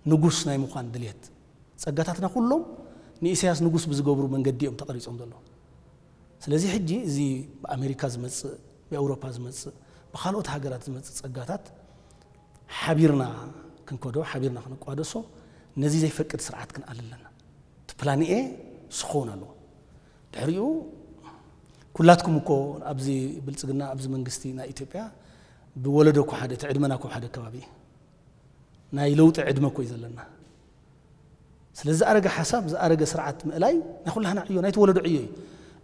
ንጉስ ናይ ምዃን ድልየት። ጸጋታትና ኩሎም ንኢሳያስ ንጉስ ብዝገብሩ መንገዲ እዮም ተቐሪጾም ዘለዉ። ስለዚ ሕጂ እዚ ብኣሜሪካ ዝመጽእ፣ ብኤውሮፓ ዝመጽእ፣ ብኻልኦት ሃገራት ዝመጽእ ጸጋታት ሓቢርና ክንከዶ፣ ሓቢርና ክንቋደሶ ነዚ ዘይፈቅድ ስርዓት ክንኣሊ ኣለና። እቲ ፕላን ኤ ክኸውን ኣለዎ። ድሕሪኡ ኩላትኩም እኮ ኣብዚ ብልጽግና፣ ኣብዚ መንግስቲ ናይ ኢትዮጵያ ብወለዶ እኮ ሓደ፣ እቲ ዕድመና እኮ ሓደ ከባቢ እዩ። ናይ ለውጢ ዕድመ እኮ እዩ ዘለና። ስለዚ ዝኣረገ ሓሳብ፣ ዝኣረገ ስርዓት ምእላይ ናይ ኩላህና ዕዮ፣ ናይቲ ወለዶ ዕዮ እዩ።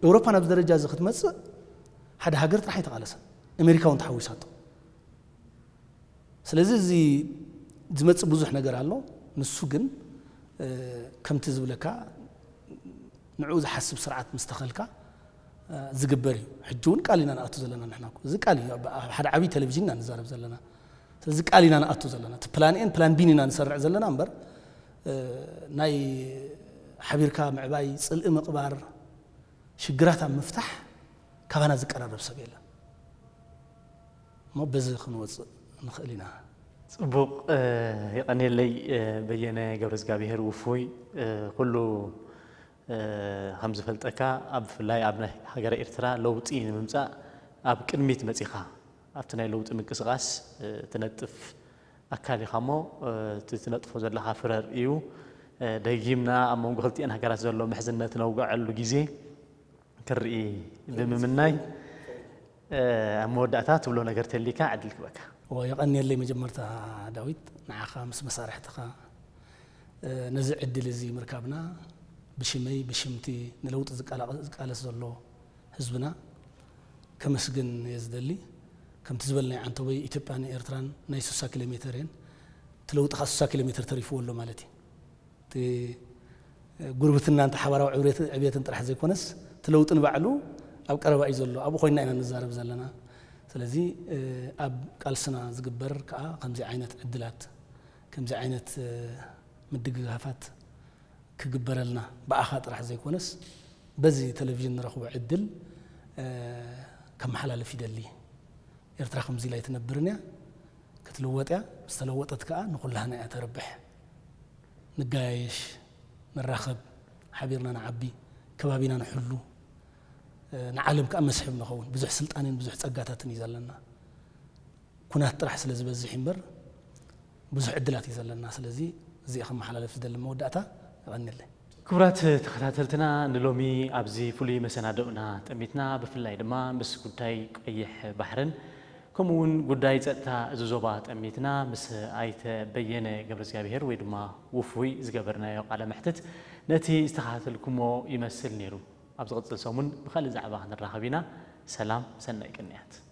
ኤውሮፓ ናብዚ ደረጃ እዚ ክትመጽእ ሓደ ሃገር ጥራሕ ኣይተቓለሰን። ኣሜሪካ እውን ተሓዊሳቶ። ስለዚ እዚ ዝመጽእ ብዙሕ ነገር ኣሎ። ንሱ ግን፣ እ፣ ከምቲ ዝብለካ ንዕኡ ዝሓስብ ስርዓት ምስ ተኸልካ፣ እ፣ ዝግበር እዩ። ሕጂ እውን ቃል ኢና ንኣቱ ዘለና ንሕና እኮ። እዚ ቃል እዩ። ኣብ፣ ኣብ ሓደ ዓብዪ ቴሌቪዥን ኢና ንዛረብ ዘለና። ስለዚ ቃል ኢና ንኣቱ ዘለና። እቲ ፕላን ኤን ፕላን ቢን ኢና ንሰርዕ ዘለና እምበር፣ እ፣ ናይ ሓቢርካ ምዕባይ፣ ጽልኢ ምቕባር፣ ሽግራት ኣብ ምፍታሕ ካባና ዝቀራረብ ሰብ የለን። እሞ በዚ ክንወፅእ ንኽእል ኢና። ጽቡቕ፣ እ፣ የቐንየለይ፣ እ፣ በየነ ገብረዝጋብሄር ውፉይ፣ እ፣ ኩሉ፣ እ፣ ከም ዝፈልጠካ ኣብ ብፍላይ ኣብ ናይ ሃገረ ኤርትራ ለውጢ ንምምጻእ ኣብ ቅድሚት መጺኻ ኣብቲ ናይ ለውጢ ምንቅስቓስ፣ እ፣ ትነጥፍ ኣካል ኢኻ እሞ፣ እ፣ እቲ ትነጥፎ ዘለኻ ፍረ ርእዩ፣ እ፣ ደጊምና ኣብ መንጎ ክልቲኤን ሃገራት ዘሎ ምሕዝነት ነውግዐሉ ግዜ ክርኢ ብምምናይ፣ እ፣ ኣብ መወዳእታ ትብሎ ነገር ተሊካ ዕድል ክበካ። እወ፣ የቐንየለይ መጀመርታ ዳዊት፣ ንዓኻ ምስ መሳርሕትኻ፣ እ፣ ነዚ ዕድል እዚ ምርካብና ብሽመይ፣ ብሽምቲ ንለውጢ ዝቃላ-፣ ዝቃለስ ዘሎ ህዝብና ከመስግን እየ ዝደሊ። ከምቲ ዝበልናዮ ዓንተቦይ፣ ኢትዮጵያን ኤርትራን ናይ ስሳ ኪሎ ሜተር እየን። እቲ ለውጢ ከኣ ስሳ ኪሎ ሜተር ተሪፍዎ ኣሎ ማለት እዩ። እቲ ጉርብትና እንተ ሓባራዊ ዕብሬት-፣ ዕብየትን ጥራሕ ዘይኮነስ፣ እቲ ለውጢ ንባዕሉ ኣብ ቀረባ እዩ ዘሎ። ኣብኡ ኮይንና ኢና ንዛረብ ዘለና። ስለዚ፣ እ፣ ኣብ ቃልስና ዝግበር ከኣ ከምዚ ዓይነት ዕድላት፣ ከምዚ ዓይነት፣ እ፣ ምድግጋፋት ክግበረልና ብኣኻ ጥራሕ ዘይኮነስ፣ በዚ ቴሌቪዥን ንረኽቦ ዕድል፣ እ፣ ከመሓላልፍ ይደሊ። ኤርትራ ከምዚ ኢላ ኣይትነብርን እያ፣ ክትልወጥ እያ። ምስ ተለወጠት ከኣ ንኹላህና እያ ተርብሕ። ንጋያየሽ፣ ንራኸብ፣ ሓቢርና ንዓቢ፣ ከባቢና ንሕሉ፣ እ፣ ንዓለም ከኣ መስሕብ ንኸውን። ብዙሕ ስልጣኔን ብዙሕ ጸጋታትን እዩ ዘለና። ኩናት ጥራሕ ስለ ዝበዝሕ እምበር ብዙሕ ዕድላት እዩ ዘለና። ስለዚ እዚ ከመሓላለፍ ዝደሊ መወዳእታ። የቐንየለይ። ክቡራት ተኸታተልትና፣ ንሎሚ ኣብዚ ፍሉይ መሰናድኡና ጠሚትና፣ ብፍላይ ድማ ምስ ጉዳይ ቀይሕ ባሕርን ከምኡ እውን ጉዳይ ጸጥታ እዚ ዞባ ጠሚትና ምስ ኣይተ በየነ ገብረእግዚኣብሄር ወይ ድማ ውፉይ ዝገበርናዮ ቃለ መሕትት ነቲ ዝተኸታተልኩሞ ይመስል ነይሩ። ኣብ ዝቕጽል ሰሙን ብኻልእ ዛዕባ ክንራኸብ ኢና። ሰላም፣ ሰናይ ቅንያት።